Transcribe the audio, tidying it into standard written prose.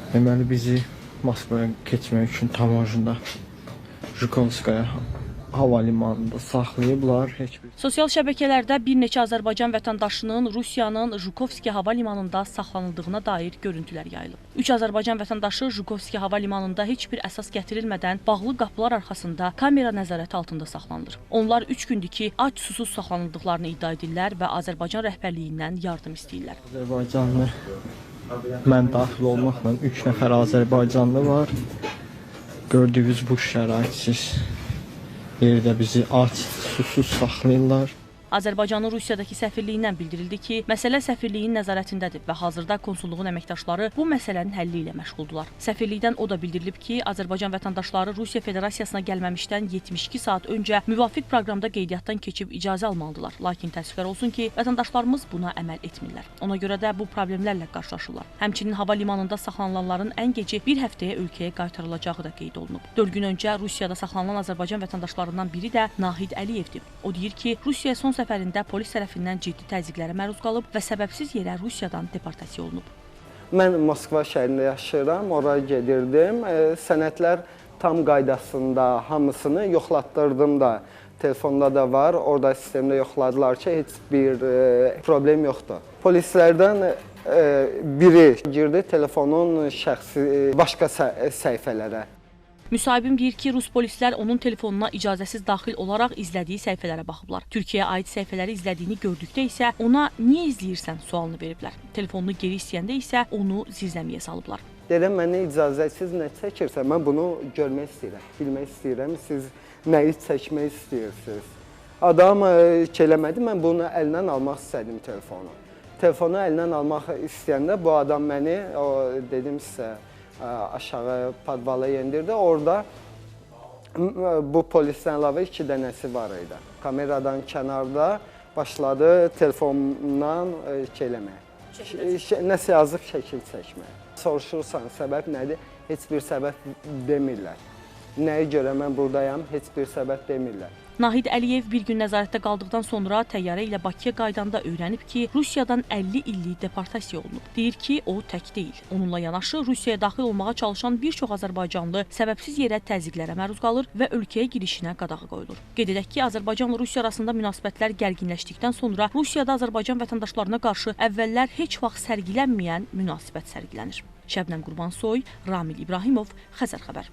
Deməli bizi Moskvaya keçmək üçün tamajında Jukovskaya hava limanında saxlayıblar. Heç bir Sosial şəbəkələrdə bir neçə Azərbaycan vətəndaşının Rusiyanın Jukovski hava limanında saxlanıldığına dair görüntülər yayılıb. 3 Azərbaycan vətəndaşı Jukovski hava limanında heç bir əsas gətirilmədən bağlı qapılar arxasında kamera nəzarəti altında saxlanılır. Onlar 3 gündür ki, ac susuz saxlanıldıqlarını iddia edirlər və Azərbaycan rəhbərliyindən yardım istəyirlər. Azərbaycanlı, mən daxil olmaqla 3 nəfər Azərbaycanlı var. Gördüyünüz bu şəraitsiz yerdə bizi ac, susuz saxlayırlar. Azərbaycanın Rusiyadakı səfirliyindən bildirildi ki, məsələ səfirliyin nəzarətindədir və hazırda konsulluğun əməkdaşları bu məsələnin həlli ilə məşğuldular. Səfirlikdən o da bildirilib ki, Azərbaycan vətəndaşları Rusiya Federasiyasına gəlməmişdən 72 saat öncə müvafiq proqramda qeydiyyatdan keçib icazə almalıdırlar. Lakin təəssüflər olsun ki, vətəndaşlarımız buna əməl etmirlər. Ona görə də bu problemlərlə qarşılaşırlar. Həmçinin hava limanında saxlanılanların ən geci bir həftəyə ölkəyə qaytarılacağı da qeyd olunub. 4 gün öncə Rusiyada saxlanılan Azərbaycan vətəndaşlarından biri də Nahid Əliyevdir. O deyir ki, Rusiyaya son səfərində polis tərəfindən ciddi təzyiqlərə məruz qalıb və səbəbsiz yerə Rusiyadan deportasiya olunub. Mən Moskva şəhərində yaşayıram, oraya gedirdim. Sənədlər tam qaydasında hamısını yoxlatdırdım da. Telefonda da var, orada sistemdə yoxladılar ki, heç bir problem yoxdur. Polislərdən biri girdi telefonun şəxsi başqa səhifələrə. Müsahibim deyir ki, rus polislər onun telefonuna icazəsiz daxil olaraq izlədiyi səhifələrə baxıblar. Türkiyəyə aid səhifələri izlədiyini gördükdə isə ona niyə izləyirsən sualını veriblər. Telefonunu geri istəyəndə isə onu zirzəmiyə salıblar. Deyirəm, mənə icazəsiz nə çəkirsən, mən bunu görmək istəyirəm, bilmək istəyirəm, siz nəyi çəkmək istəyirsiniz. Adam eləmədi, mən bunu əlindən almaq istədim telefonu. Telefonu əlindən almaq istəyəndə bu adam məni, dedim sizə, aşağı podvala yendirdi. Orada bu polisdən əlavə 2 dənəsi var idi. Kameradan kənarda başladı telefondan eləməyə. Nəsə yazıb şəkil çəkməyə. Soruşursan səbəb nədir? Heç bir səbəb demirlər. Nəyə görə mən buradayam? Heç bir səbəb demirlər. Nahid Əliyev bir gün nəzarətdə qaldıqdan sonra təyyarə ilə Bakıya qayıdanda öyrənib ki, Rusiyadan 50 illik deportasiya olunub. Deyir ki, o tək deyil. Onunla yanaşı Rusiyaya daxil olmağa çalışan bir çox azərbaycanlı səbəbsiz yerə təzyiqlərə məruz qalır və ölkəyə girişinə qadağa qoyulur. Qeyd edək ki, Azərbaycanla Rusiya arasında münasibətlər gərginləşdikdən sonra Rusiyada Azərbaycan vətəndaşlarına qarşı əvvəllər heç vaxt sərgilənməyən münasibət sərgilənir. Şəbnəm Qurbansoy, Ramil İbrahimov, Xəzər Xəbər.